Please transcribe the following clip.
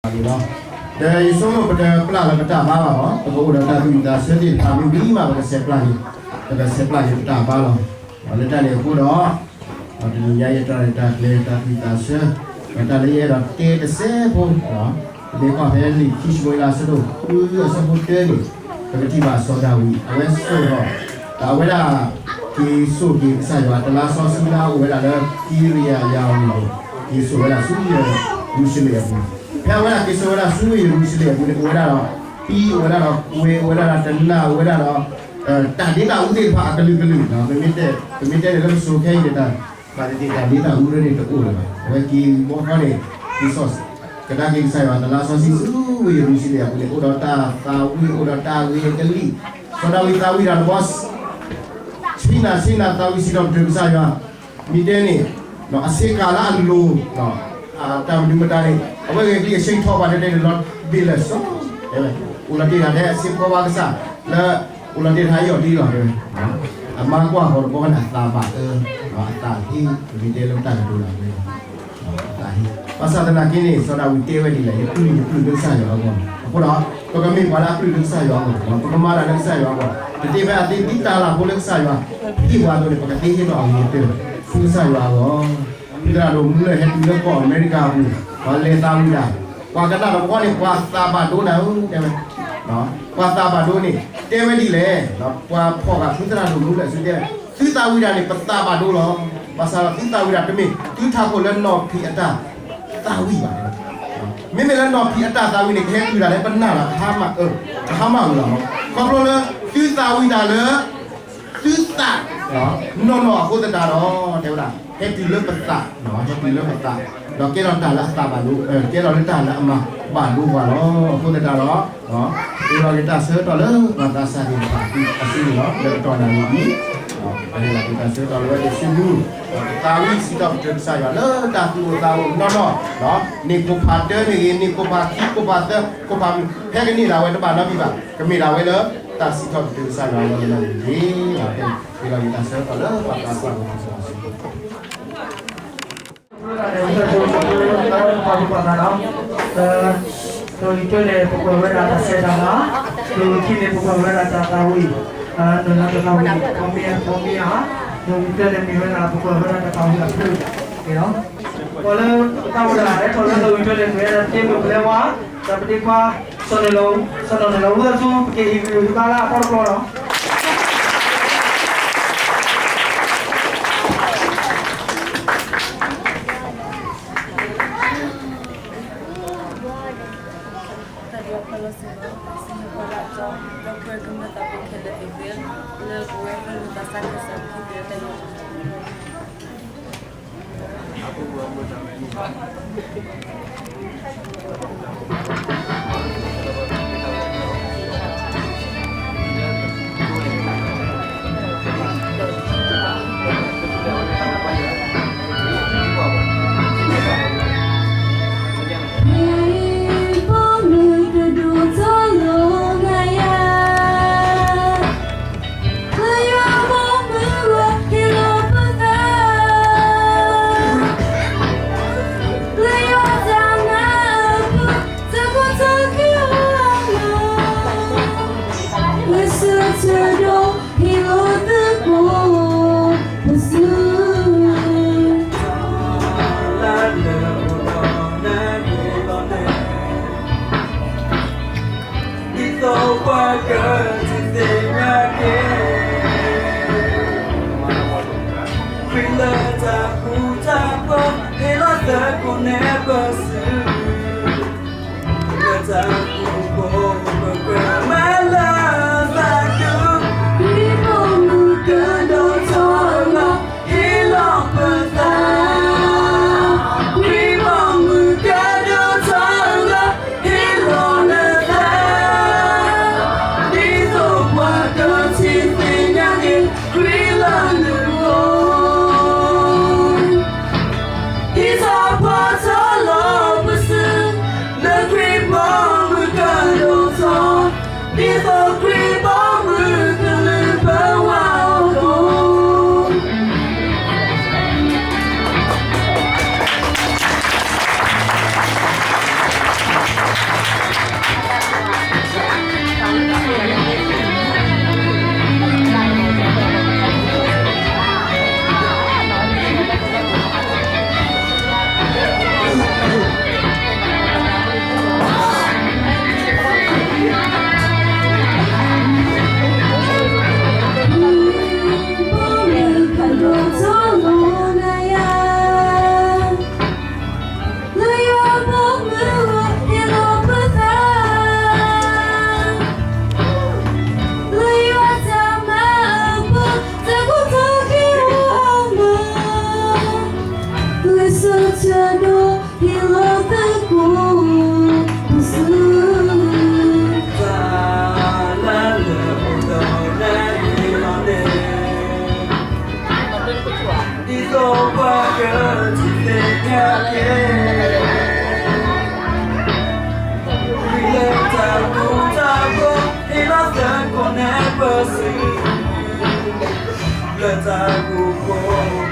န့ၣ်လီၤ. ဒီးယဆိကမိၣ်ပတပျၢ်လၢပတၢ်ဘါဘၣ်လီၤ. ပကအိၣ်ဒီးတၢ်သူၣ်ဝံၣ်သးဆၢသ့ၣ်တဖၣ်မ့ၢ်ဝံၤမး ပကဆဲးပျၢ်န့ၣ်, ပကဆဲးပျၢ်န့ၣ်ပတၢ်ဘါလီၤ. လၢတၢ်န့ၣ်အဃိဒီး တနံၤညါယတၢ်ရဲၣ်တၢ်ကျဲၤတၢ်သူၣ်ဝံၣ်သးဆၢ, ဒီးတၢ်လၢယအဲၣ်ဒိးတဲတစဲးဖိ, ပမ့ၢ်ကွၢ်ဖဲလံာ်ခံၡမူၤအ့လးအဆၢဒိၣ်ဃုအဆၢဖိတၢန့ၣ်, ပကထံၣ်ဘၣ်စီၤဒၤဝံး အဝဲစိာ်ထီၣ် ဒီးအဝဲဒၣ် က့ၤစိာ်က့ၤကစၢ်ယွၤတလါစီဆှံလၢအအိၣ်ဝဲဒၣ်လၢ ကံရံယၤအၤရိၣ်န့ၣ်, က့ၤစိာ်ဝဲဒၣ်ဆူယရူၤၡလ့ၣ်အပူၤ, ဖဲအဝဲဒၣ်က့ၤစိာ်ဝဲဒၣ်ဆူယရူၤၡလ့ၣ်အပူၤန့ၣ် အိၣ်ဝဲဒၣ်ဒီး ပံ အိၣ်ဝဲဒၣ်ဒီးကွဲၤ အိၣ်ဝဲဒၣ်ဒီးတနၢ် အိၣ်ဝဲဒၣ်ဒီး တၢ်ဒ့တၢ်အူသ့ၣ်တဖၣ်အကလုာ်ကလုာ်, ပမ့ၢ်တဲန့ၣ်လၢပစိၤခဲအံၤန့ၣ် တၢ်ဘၣ်သ့ၣ်သ့ၣ်တၢ်ဒ့တၢ်အူရၢန့ၣ်တအိၣ်လၢၤဘၣ်. အဝဲက့ၤဘီဃီန့ၣ် က့ၤစိာ် ကဒါက့ၤကစၢ်ယွၤတလါစီဆှံဆူဝ့ၢ်ယရူၤၡလ့ၣ်အပူၤန့ၣ် အိၣ်ဒီးတၢ်သးဝံၣ် အိၣ်ဒီးတၢ်ဂ့ၤအကလံၣ်, စီၤဒၤဝံးသးဝံၣ်တၢ်တဘီ ဆံးနၤဆံးနၤသးဝံၣ်စံးထီၣ်ပတြၢၤကစၢ်ယွၤ, မ့ၢ်တဲန့ၣ် အဆ့ကၤလၢအလိၤ တၢ်မနုၤမတၤန့ၣ် အဝဲဂဲၤကလံၣ်အဆ့ထီၣ်ဘၣ်တဲန့ၣ် လီၤဘ့ၣ်လၢာ်စီ, အိၣ်လီၤတ့ၢ်တၢ်ထဲအဆ့ဖီဝါကစၢ် လၢ အိၣ်လီၤတ့ၢ်တၢ်ဟးယီၢ်ဒ်လီၤတဲဝဲ, အမါကွၢ်ဃီၤတဘီန့ၣ် အသးဘၣ်အၢ, အသးဟ့ ပမ့ၢ်တဲလၢတၢ်ကတိၤလၢအဝဲ အသးဟ့, ဘၣ်ဆၣ်သနာ်က့န့ၣ် စီၤဒၤဝံးတဲဝဲဒ်လဲၣ် ယပျုၢ်ယပျုၢ်လၢကစၢ်ယွၤအဂီၢ်, အဃိဒီး ပကမ့ၢ်ပှၤလၢအပျုၢ်လၢကစၢ်ယွၤအဂီၢ်, ပကမၤတၢ်လၢကစၢ်ယွၤအဂီၢ်, တသ့ဖဲအသ့ဒ်တၢ်လၢ်ဖိလၢကစၢ်ယွၤ ဟ့ၣ်ပှၤအသိးန့ၣ် ပကသ့ဟ့ၣ်ထီၣ်အဂ့ၤကတၢၢ် ဆူကစၢ်ယွၤအဂီၢ်, ဖုသရၣ်ဒိၣ်မူလၢဟဲတုၤလၢကီၢ်အမဲရကၤအပူၤ ပှၤလဲၤသးဝံၣ်တၢ်, ပှၤကနၣ်တဘျီန့ၣ် ပှၤသးဘၣ်ဒိနၤဧၢ တဲဝဲ ပှၤသးဘၣ်ဒိန့ၣ် တဲဝဲဒ်လဲၣ်, ပှၤဖီၣ်ဃာ်ဖုသရၣ်ဒိၣ်မူလၢအစုတဲ, သုသးဝံၣ်တၢ်န့ၣ် ပသးဘၣ်ဒိလီၤ. ဘၣ်ဆၣ်ဒီးသုသးဝံၣ်တၢ်တမ့ၢ် သုထးခိၣ်လၢနီၢ်ဖံးအတၢ်သးဝံၣ်ဘၣ်. မ့မ့ၢ်လၢနီၢ်ဖံးအတၢ်သးဝံၣ်န့ၣ် ကဟဲတုၤဒၣ်လဲာ်ပနၢ်လီၤ ကဟါမၢ်အၢ, ကဟါမၢ်အၢလီၤ. ခီဖျိလၢ သုသးဝံၣ်တၢ်လၢ သုသး နီၢ်နီၢ်အဃိသတးဒီး တဲဝဲဒၣ် ဟဲတုၤလၢပသး, ဟဲတုၤလၢပသး, ဒီးကဲထီၣ်တၢ်လၢအသးဘၣ်ဒိ, ကဲထီၣ်လၢတၢ်လၢအမၤဘၣ်ဒိပှၤလီၤ. အဃိသတးဒီး ဟ့ၣ်လီၤက့ၤတၢ်ဆၢကတီၢ်လၢပှၤသးစၢ်သ့ၣ်တဖၣ်အစုန့ၣ်လီၤ. လၢကတီၢ်နၣ်ရံၣ်အံၤ ပဟ့ၣ်လီၤက့ၤတၢ်ဆၢကတီၢ်လၢဝဲသ့ၣ်စုပူၤ, ဒီးပသးဝံၣ်စံးထီၣ်ပတြၢၤကစၢ်ယွၤလၢတၢ်သူၣ်အိၣ်သးအိၣ်နီၢ်နီၢ်, န့ၢ်ခိၣ်ဖးတၢန့ၣ်ဂ့ၤ, န့ၢ်ခိၣ်ဖးခံ, ခိၣ်ဖးသၢ, ခိၣ်ဖးမုၢ်, ဖဲကန့ၢ်ဒၣ်ဝဲတဘၣ်နီတမံၤဘၣ်, ကမ့ၢ်ဒၣ်ဝဲလၢတၢ်စံးထီၣ်ပတြၢၤကစၢ်ယွၤအဂီၢ်လၢနီၣ်ဂံၢ်တက့ၢ်. ဟ့ၣ်လီၤက့ၤတၢ်ဆၢကတီၢ်လၢပှၤသးစၢ်သ့ၣ်တဖၣ်အစု တဂ့ၤတၢန့ၣ် ပကွၢ်ဝဲဒၣ်တၢ်ဆဲးတၢ်လၤ, တဂ့ၤခံန့ၣ် ပကွၢ်ဝဲဒၣ်တၢ်သးဝံၣ်, နီၢ်နီၢ်တၢ်သးဝံၣ် ပိာ်မ့ၢ်ဧါ, ပိာ်မ့ၢ်ဧါ, တဂ့ၤတၢန့ၣ်မ့ၢ်ဝဲဒၣ် ပကွၢ်ဝဲဒၣ်တၢ်သးဝံၣ်အဖုၣ်န့ၣ်လီၤ. ပှၤလၢတၢ်အိၣ်ဒၣ်လဲာ်ထီၣ်လၢတဂ့ၤတၢန့ၣ် မ့ၢ်ဝဲဒၣ်တၢ်မုၢ်ပလဲဝါ, ဒီးပဒ့ခွါ စီၤနီၢ်နီၢ်လီၤ, စီၤနီၢ်နီၢ်လီၤ ဝံသးစူၤ ပကဟ့ၣ်ဂံၢ်ဟ့ၣ်ဘါလၢအဖီတကျီလီၤ. တၢ်ဒိးဖးလီၤစ့ၢ်ကီး စံးမ့ၢ်ပှၤလၢအကၠီ ဒီပုၢ်ဝဲၢ်ကမျၢၢ်သးဘိခဲလၢာ်သ့ၣ်ဂ့ၤ လၢပဝဲပလူၤသးစၢ်ကစၢ် ပဟံၣ်ပယီၤတၢ်ယီၤ ဒ်သိးပှၤကထံၣ်သ့ၣ်ညါက့ၤ ခရံာ်လၢတၢ်ဃူတၢ်ဖိး ဟ့ၣ်လီၤသကိးနဲၣ်ပစု လၢတၢ်ဃူဖိး ပကြၢးမၤလၢသးဒူ ခရံာ်ဘီမုၢ်ကဒိၣ်ထီၣ်လီၤ ဟ့ၣ်လီၤပသး ခရံာ်ဘီမုၢ်ကဒိၣ်ထီၣ်လီၤ ဟ့ၣ်လီၤနသး ဒ်သိးပှၤကထံၣ်သ့ၣ်ညါက့ၤ ခရံာ်လၢနဂီၢ် ဟ့ၣ်ထီၣ်ပှၤထီၣ်လီၤပစု လၢခရံာ်ဘီမုၢ် ပှၤကထံၣ်သ့ၣ်ညါက့ၤ ဝံၤလၢတၢ်ဘူၣ်တၢ်ဘီ ဟ့ၣ်လီၤသကိးနဲၣ်ပၢၢ်စု လၢတၢ်ကိၢ်ကိၢ်